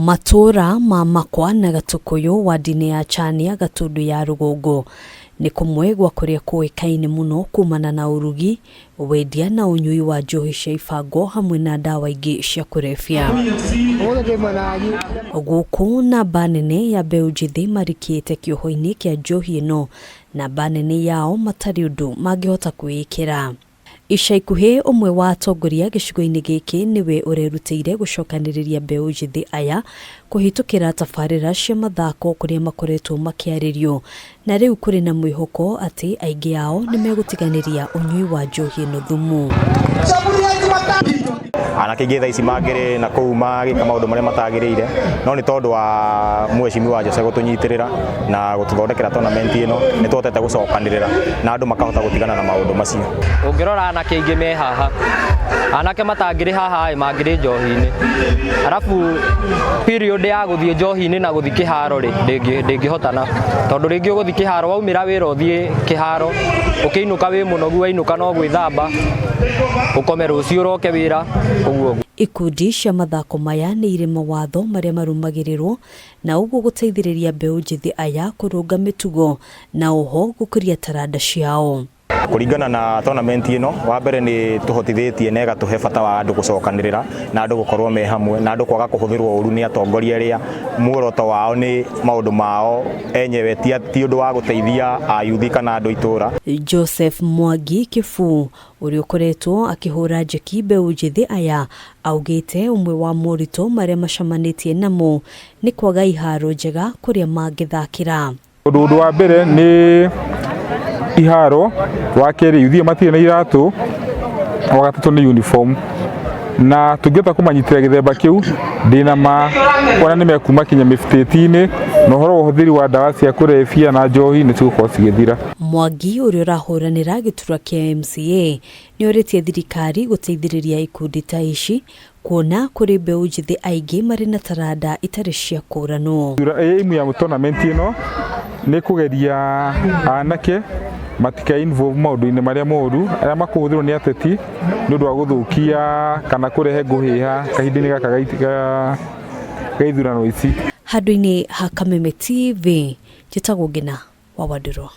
Matũũra ma Makwa na Gatũkũyũ ward-inĩ ya Chania Gatundu ya rũgongo nĩ kũmwe gwa kũrĩa kũĩkaine mũno kumana na ũrugi, wendia na ũnyui wa njohi cia ibango hamwe na ndawa ingĩ cia kũrebia. Gũkũ namba nene ya mbeũ njĩthĩ marikĩte kĩoho-inĩ kĩa njohi ĩno, namba nene yao matarĩ ũndũ mangĩhota kwĩĩkĩra. Ica ikuhĩ ũmwe wa atongoria gĩcigo-inĩ gĩkĩ nĩwe ũrerutĩire gũcokanĩrĩria mbeũ njĩthĩ aya kũhĩtũkĩra tabarĩra cia mathako kũrĩa makoretwo makĩarĩrio na rĩu kũrĩ na mwĩhoko atĩ aingĩ ao nĩmegũtiganĩria ũnyui wa njohi ĩno thumu. Anake aingĩ thaa ici mangĩrĩ na kũu magĩka maũndũ marĩa matagĩrĩire, no nĩ tondũ wa mheshimiwa Jose gũtũnyitĩrĩra na gũtũthondekera tournament ĩno, nĩ tũhotete gũcokanĩrĩra na andũ makahota gũtigana na maũndũ macio. Ũngĩrora anake aingĩ me haha, anake matangĩrĩ haha ĩ mangĩrĩ njohi-inĩ, arabu period ya gũthiĩ njohi-inĩ na gũthiĩ kĩharo rĩ ndĩngĩhotana, tondũ rĩngĩ ũgũthiĩ kĩharo waumĩra wĩra ũthiĩ kĩharo, ũkĩinũka wĩ mũnogu wainũka no gwĩthamba, ũkome rũciũ ũroke wĩra, ũguo ũguo. Ikundi cia mathako maya nĩ irĩ mawatho marĩa marũmagĩrĩrwo na ũguo gũteithĩrĩria mbeũ njĩthĩ aya kũrũnga mĩtugo na oho gũkũria taranda ciao. Kũringana na tournament ĩno, wa mbere nĩ tũhotithĩtie na ĩgatũhe bata wa andũ gũcokanĩrĩra na andũ gũkorwo me hamwe na andũ kwaga kũhũthĩrwo ũru nĩ atongoria arĩa muoroto wao nĩ maũndũ mao enyewe ti ũndũ wa gũteithia ayuthi kana andũ itũra. Joseph Mwangi Kĩbuu ũrĩa ũkoretwo akĩhũra njeki mbeũ njĩthĩ aya augĩte ũmwe wa moritũ marĩa macemanĩtie namo nĩ kwaga iharo njega kũrĩa mangĩthakĩra. Tondũ ũndũ wa mbere nĩ iharo, wa kerĩ ithuĩ matirĩ na iratũ, wa gatatũ nĩ uniform. Na tũngĩhota kũmanyitĩra gĩthemba kĩu, ndĩna ma ona nĩ mekuma kinya mĩbĩtĩti-inĩ, na ũhoro wa ũhũthĩri wa ndawa cia kũrebia na njohi nĩ cigũkorwo cigĩthira. Mwangi ũrĩa ũrahũranĩra gĩturwa kĩa MCA nĩ orĩtie thirikari gũteithĩrĩria ikundi ta ici kuona kũrĩ mbeũ njĩthĩ aingĩ marĩ na taranda itarĩ cia kũranwo. Aim ya tournament ĩno nĩ kũgeria anake matika involve maũndũ-inĩ marĩa moru arĩa makũhũthĩrwo nĩ ateti nĩ ũndũ wa gũthũkia kana kũrehe ngũhĩha kahinda-inĩ gaka ga ithurano ici. Handũ-inĩ ha Kameme TV, njĩtagwo Ngina wa Wandirwa.